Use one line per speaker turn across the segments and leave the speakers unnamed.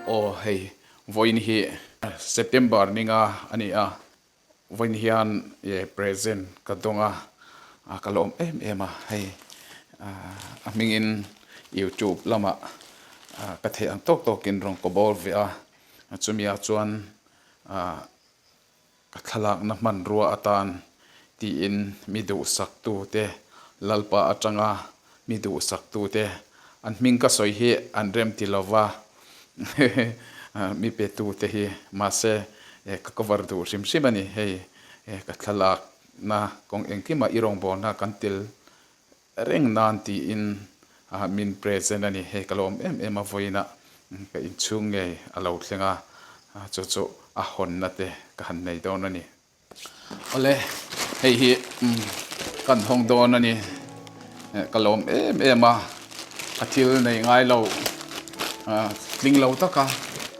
Aw hei vawiin hi September ninga a ni a, vawiin hian present ka dawng a, ka lawm em em a, hei a hmingin youtube lamah ka theih ang tawk tawkin rawn ka bawl ve a, chumi ah chuan Ka thlalakna hmanrua atan tiin mi duhsaktute, Lalpa atanga mi duhsaktute, an hming ka sawi hi an rem ti lova, mi petute hi mahse ka cover duh hrim hrim a ni. Hei ka thlalakna kawng engkimah i rawngbawlna kan tel Reng nan tiin min present a ni. Hei ka lawm em em a, vawiinah ka inchhung ngei a lo thleng a, chu chu a hawnna te ka han nei dawn a ni. Awle, hei hi kan hawng dawn a ni. Ka lawm em em a, ka thil nei ngai lo, tling lo taka,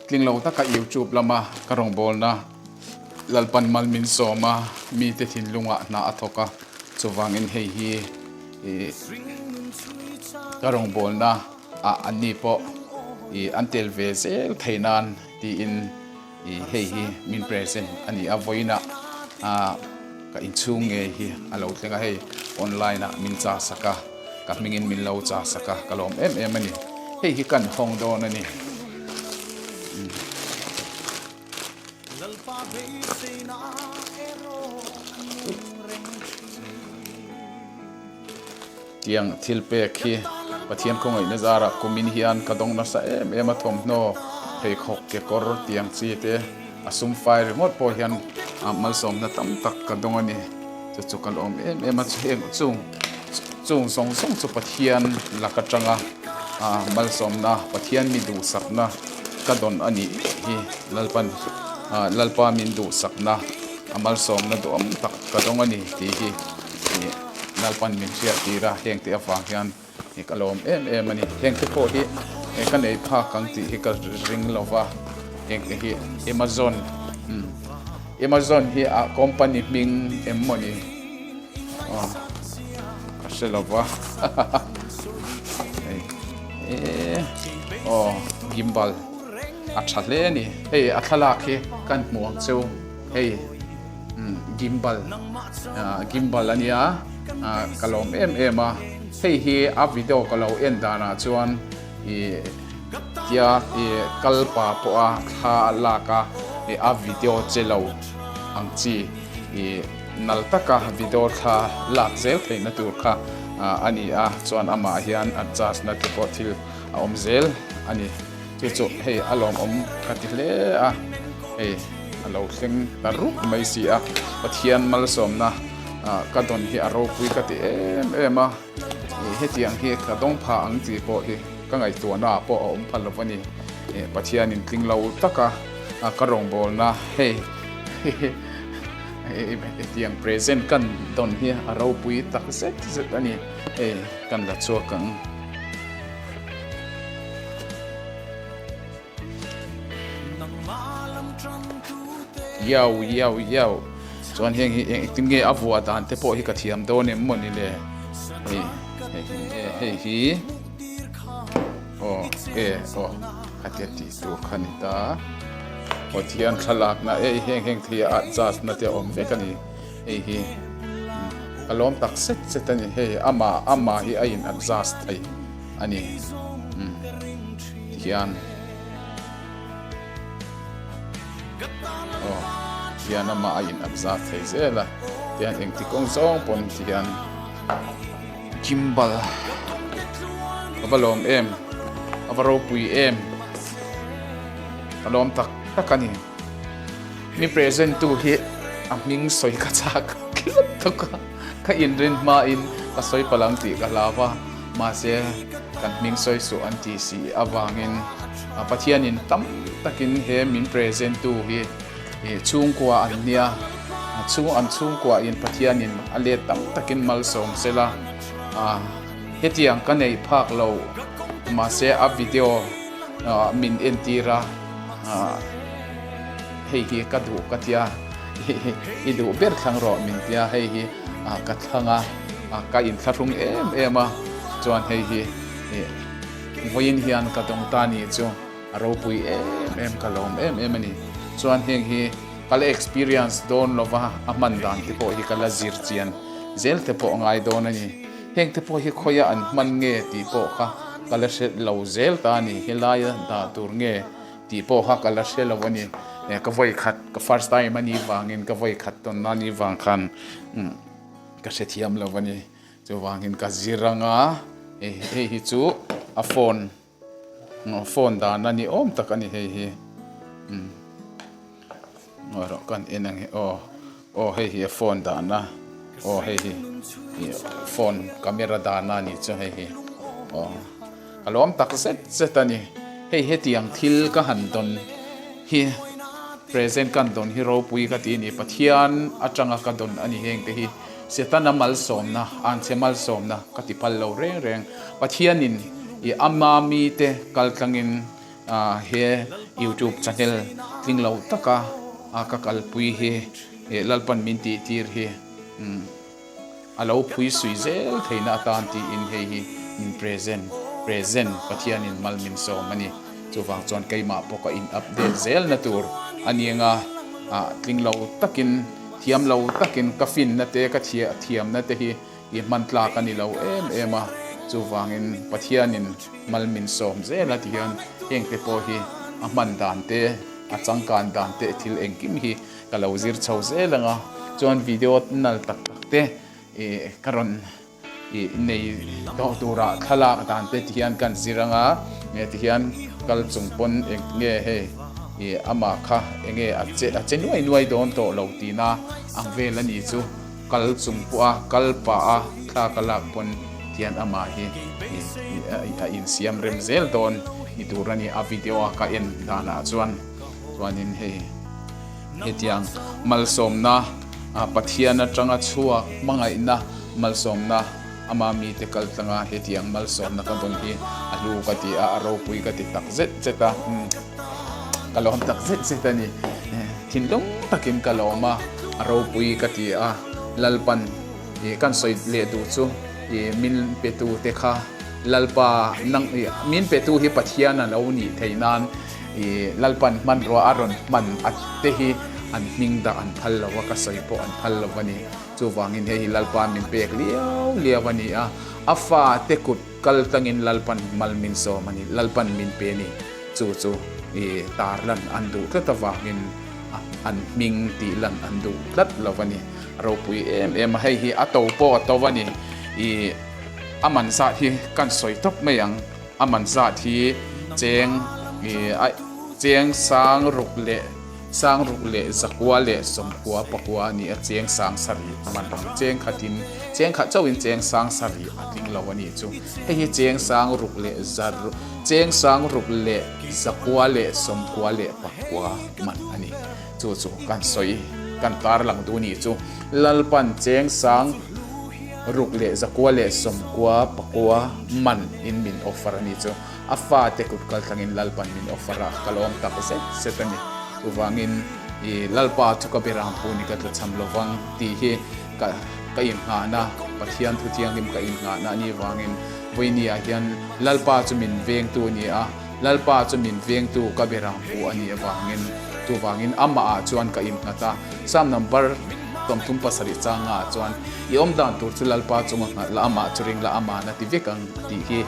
tling lo taka YouTube lama ka rawngbawlna Lalpan mal min sawm a, mite thinlungah hna a thawk a, chuvangin hei hi ih ka rawngbawlna ah anni pawh ih an tel ve zel thei nan tiin ih hei hi min present a ni a, vawiinah ah ka inchhung ngei hi a lo thleng a, hei online ah min cha sak a, ka hmingin min lo cha sak a, ka lawm em em a ni, hei hi kan hawng dawn a ni. Tiang thil pek hi Pathian khawngaihna zarah kumin hian ka dawng nasa em em a, thawmhnaw, pheikhawk, kekawr tiang chi te a sum fai ringawt pawh hian malsawmna tam tak ka dawng a ni. Chu chu ka lawm em em a, heng chung chung zawng zawng chu Pathian lak atanga malsawmna, Pathian mi duhsakna ka dawn a nih hi Lalpan Lalpa min duhsakna a malsawmna duhawm tak ka dawng a ni tih hi Lalpan min hriat tir a, heng te avang hian ka lawm em em a ni. Heng te pawh hi ka nei phak ang tih hi ka ring lo va, heng te hi Amazon Amazon hi a company hming em maw ni aw ka hre lo va hei. Eee aw gimbal a tha hle a ni hei a thlalak hi kan hmu ang cheu hei umm gimbal ah gimbal a nia ah ka lawm em em a hei hi a video ka lo en danah chuan ih tia ih kal pa pawha thla a lak a ih a video che lo ang chi ih. Nal taka video thla lak zel theihna tur kha a ni a, chuan amah hian adjust na te pawh thil a awm zel a ni. Chu chu hei a lawmawm ka ti hle a, hei a lo thleng ta rup mai si a, Pathian malsawmna ka dawn hi a ropui ka ti em em a, hetiang hi ka dawng pha ang tih pawh hi ka ngaihtuahna ah pawh a awm phal lo a ni. Pathianin tling lo taka ka rawngbawlna hei. Hetiang present kan dawn hi a ropui tak zet zet a ni. Hei kan la chhuak ang. Yau yau yau chuan heng hi engtin nge a vuah dan te pawh hi ka thiam dawn em maw ni le. Hei hei hi nge hei hi aw e aw khatia tih tur kha ni ta. Pathian thlalakna ei heng heng thei a adjust na te a awm vek a ni hei hi ka lawm tak zet zet a ni hei ama ama hi a in adjust thei a ni tihian aw tihian ama a in adjust thei zel a tihian engti kawng zawng pawn tihian gimbal a va lawm em a va ropui em ka lawm tak tak a ni mi present tu hi a hming sawi ka chak tlat tuk a ka inrin hmain ka sawi palh ang tih ka hlau a mahse kan hming sawi suh an tih si avangin Pathianin tam takin he min present tu hi Ih chhungkua an nia, a chhung an chhungkua in Pathian in a let tam takin malsawm sela, ah hetiang ka nei phak lo mahse a video ah min entir a, ah hei hi ka duh ka tia i duh ber thlang rawh min tia hei hi ah ka thlang a, ah ka inthlahrung em em a chuan hei hi ih vawiin hian ka dawng ta ni chu. A ropui em em ka lawm em em a ni. Chuan heng hi ka la experience dawn lova a hman dan te pawh hi ka la zir chian zel te pawh a ngai dawn a ni. Heng te pawh hi khawiah an hman nge tih pawh kha ka la hre lo zel ta a ni. Helaia dah tur nge tih pawh kha ka la hre lo a ni. Ka vawi khat ka first time a nih vangin ka vawi khat tawnna a nih vang khan ka hrethiam lo a ni. Chuvangin ka zir anga hei hi chu a phone phone dan a ni awm tak a ni hei hi umm erawh kan en ang hi aw aw hei hi a phone dan a aw hei hi ih phone camera dan a ni chu hei hi aw a lawm tak zet zet a ni hei hetiang thil ka han dawn hi present ka han dawn hi ropui ka ti a ni Pathian atanga ka dawn a ni heng te hi. Setana malsawmna, anchhe malsawmna ka ti phal lo reng reng. Pathianin i ama mite kal tlangin he YouTube channel tling lo taka ka kalpui hi Lalpan min tih tir hi a lo phui sui zel theihna atan tiin hei hi min present, present, Pathianin mal min sawm a ni. Chuvang chuan keimah pawh ka in update zelna tur a ni anga tling lo takin Thiam lo takin ka finna te ka thiamna te hi i hman tlak a ni lo em em a, chuvangin Pathianin mal min sawm zel a ti hian heng te pawh hi a hman dan te, a changkan dan te thil engkim hi ka lo zir chho zel ang a, chuan video nal tak tak te ka rawn I nei tawh turah thlalak dan te ti hian kan zir anga nge ti hian kal chung pawn eng nge hei i amah kha enge a che a che nuai nuai dawn tawh lo tihna ang vel a ni chu kal chung pawh a kal pah a thla ka lak pawn tihian amah hi i a insiam rem zel dawn ni tur a ni a video a ka en danah chuan chuanin hei. Hetiang malsawmna Pathian atanga chhuak hmangaihna malsawmna ama mite kal tlanga hetiang malsawmna ka dawn hi a hlu ka ti a, a ropui ka ti tak zet zet a, ka lawm tak zet zet a ni. Thinlung takin ka lawm a, a ropui ka ti a, Lalpan kan sawi leh duh chu min petu te kha Lalpa nang min petu hi Pathian a lo nih theih nan I Lalpan hmanrua a rawn hman a te hi an hming dah an phal lo a, ka sawi pawh an phal lo a ni. Chuvangin hei hi Lalpa min pek liau liau a ni a, a fa te kut kal tlangin Lalpan mal min sawm a ni, Lalpan min pe a ni. Chu chu i tar lan an duh tlat avangin an hming tih lan an duh tlat lo a ni. A ropui em em a, hei hi a to pawh a to a ni. I a man zat hi kan sawi tawp mai ang. A man zat hi cheng cheng sang ruk leh sang ruk leh zakua leh sawmkua pakua a ni a, cheng sang sarih a man ang. Cheng khatin cheng khat chauhin cheng sang sarih a tling lo a nih chu. Hei hi cheng sang ruk leh za cheng sang ruk leh zakua leh sawmkua leh pakua man a ni. Chu chu kan sawi kan tarlang duh nih chu. Lalpan cheng sang Ruk leh zakua leh sawmkua pakua man in min offer a ni chu a fate kut kal thlangin Lalpan min offer a, ka lawm tak zet zet a ni. Chuvangin i Lalpa chu ka berang phu ni ka tlachham lovang tih hi ka ka innghahna Pathian thu thianghlim ka innghahna a nih vangin vawinia hian Lalpa chu min vengtu a ni a, Lalpa chu min vengtu ka berang phu a nih avangin chuvangin amahah chuan ka innghat a. Psalm number 37 changa ah chuan i awm dan tur chu Lalpa chunga nghalh la, amah chu ring la, aman a ti vek ang tih hi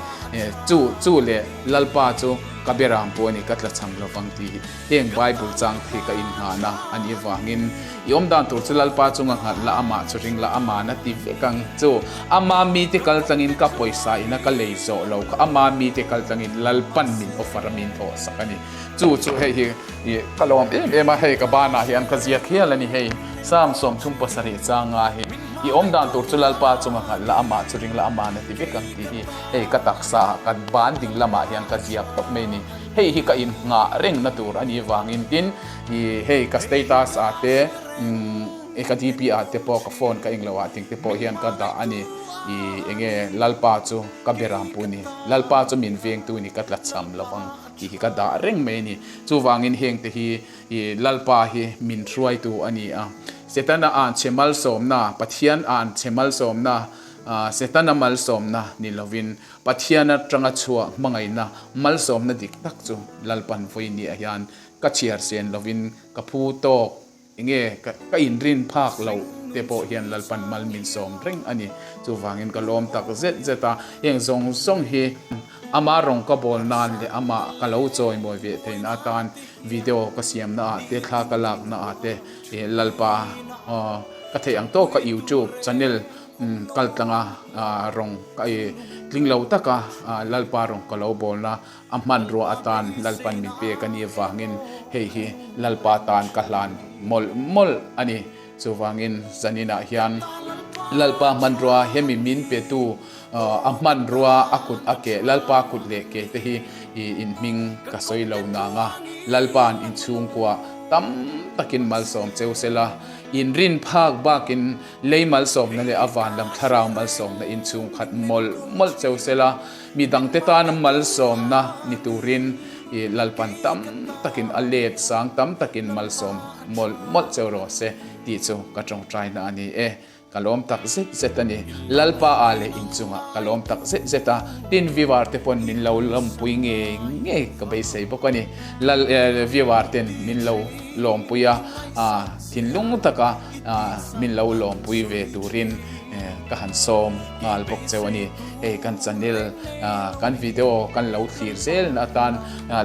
chu chu leh Lalpa chu ka berang pawh a ni, ka tlachham lovang tih hi heng Bible chang te hi ka innghahna a nih avangin i awm dan tur chu Lalpa chunga nghalh la, amah chu ring la, aman a ti vek ang chu ama mite kal tlangin ka pawisa ina ka lei zawh lo kha ama mite kal tlangin Lalpan min offer a min thawhsak a ni. Chu chu hei hi ih ka lawm em em a, hei ka banah hian ka ziak hial a ni hei, Psalm 37 changa hi i awm dan tur chu Lalpa chunga nghalh la, amah chu ring la, ama'n a ti vek ang tih hi hei ka taksa ah ka ban ding lamah hian ka ziak tawp mai a ni. Hei hi ka innghah rengna tur a nih vangin tin ih hei ka status ah te umm ka DP ah te pawh ka phone ka englo ah ting te pawh hian ka dah a ni ih enge Lalpa chu ka berampu a ni, Lalpa chu min vengtu a ni ka tlachham lovang. Tih hi ka dah reng mai a ni. Chuvangin hengte hi i Lalpa hi min hruaitu a ni a. Setana an chhe malsawmna, Pathian an chhe malsawmna. Setana malsawmna ni lovin Pathian atanga chhuah hmangaihna malsawmna dik tak chu Lalpan vawinia hian ka chhiar sen lovin ka phu tawk enge ka inrin phak loh te pawh hian Lalpan mal min sawm reng a ni. Chuvangin ka lawm tak zet zet a, heng zawng zawng hi ama rawng ka bawl nan leh amah ka lo chawimawi ve theihna atan video ka siamna ah te thla ka lakna ah te Lalpa ka theih ang tawka YouTube channel Kal tlanga rawng ka i tling lo taka Lalpa rawng ka lo bawlna a hmanrua atan Lalpan min pek a ni avangin hei hi Lalpa tan ka hlan mawlh mawlh a ni. Chuvangin zaninah hian Lalpa hmanrua hemi min petu a hmanrua a kut a keh Lalpa kut leh ke te hi in hming ka sawi lo nang a, Lalpa'n inchhungkua tam takin malsawm cheu sela inrin phak bakin Lei malsawmna leh a van lam thlarau malsawmna inchhung khat mawlh mawlh cheu sela, mi dangte tana malsawmna ni turin i Lalpan tam takin a let sang tam takin malsawm mawlh mawlh cheu rawh se tih chu ka tawngtaina a ni e. Ka lawm tak zet zet a ni. Lalpa a leh inchungah ka lawm tak zet zet a, tin viewer te pawn min lo lawmpui ngei ngei ka beisei bawk a ni. Lal viewer ten min lo lawmpui a, thinlung taka min lo lawmpui ve turin ka han sawm nghal bawk cheu a ni. Hei kan channel kan video kan lo thlir zel na atan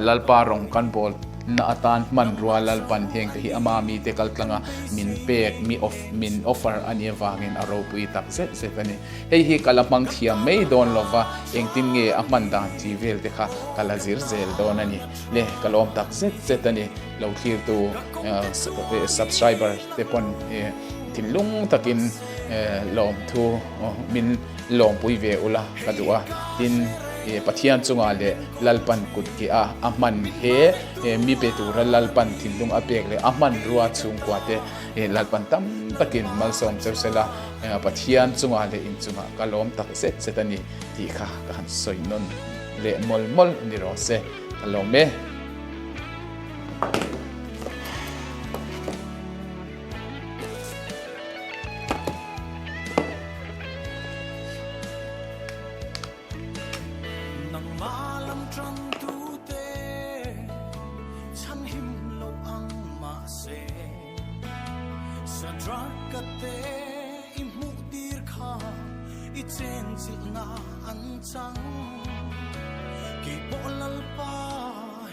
Lalpa rawng kan bawl na atan hmanrua Lalpan heng te hi ama mite kal tlanga min pek mi off min offer a nih avangin a ropui tak zet zet a ni. Hei hi ka la hmang thiam mai dawn lova engtin nge a hman dan tih vel te kha ka la zir zel dawn a ni. Le ka lawm tak zet zet a ni. Lo thlirtu subscriber te pawn thinlung takin lawmthu min lawmpui ve ula ka duh a, tin Pathian chungah leh Lalpan kut ke a a hman he mi pe tura Lalpan thinlung a pek leh a hmanrua chhungkua te Lalpan tam takin malsawm cheu sela Pathian chungah leh inchungah ka lawm tak zet zet a ni tih kha ka han sawi nawn leh mawlh mawlh ni rawh se ka lawm e.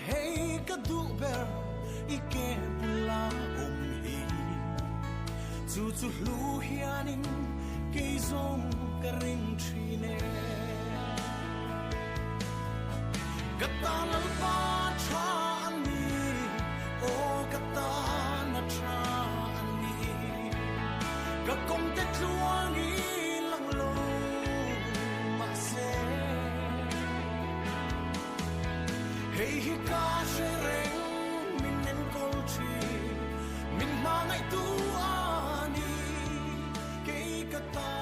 Hei ka duh ber i ke bula awm hi Chu chu hlu hianin kei zawng ka ring thin e Ka tan Lalpa tha a ni Aw ka tan a tha a ni Ka kawngte tluangin lang lo mahse Hei hi ka hre reng min enkawl thin, min hmangaihtu a ni kei ka tan.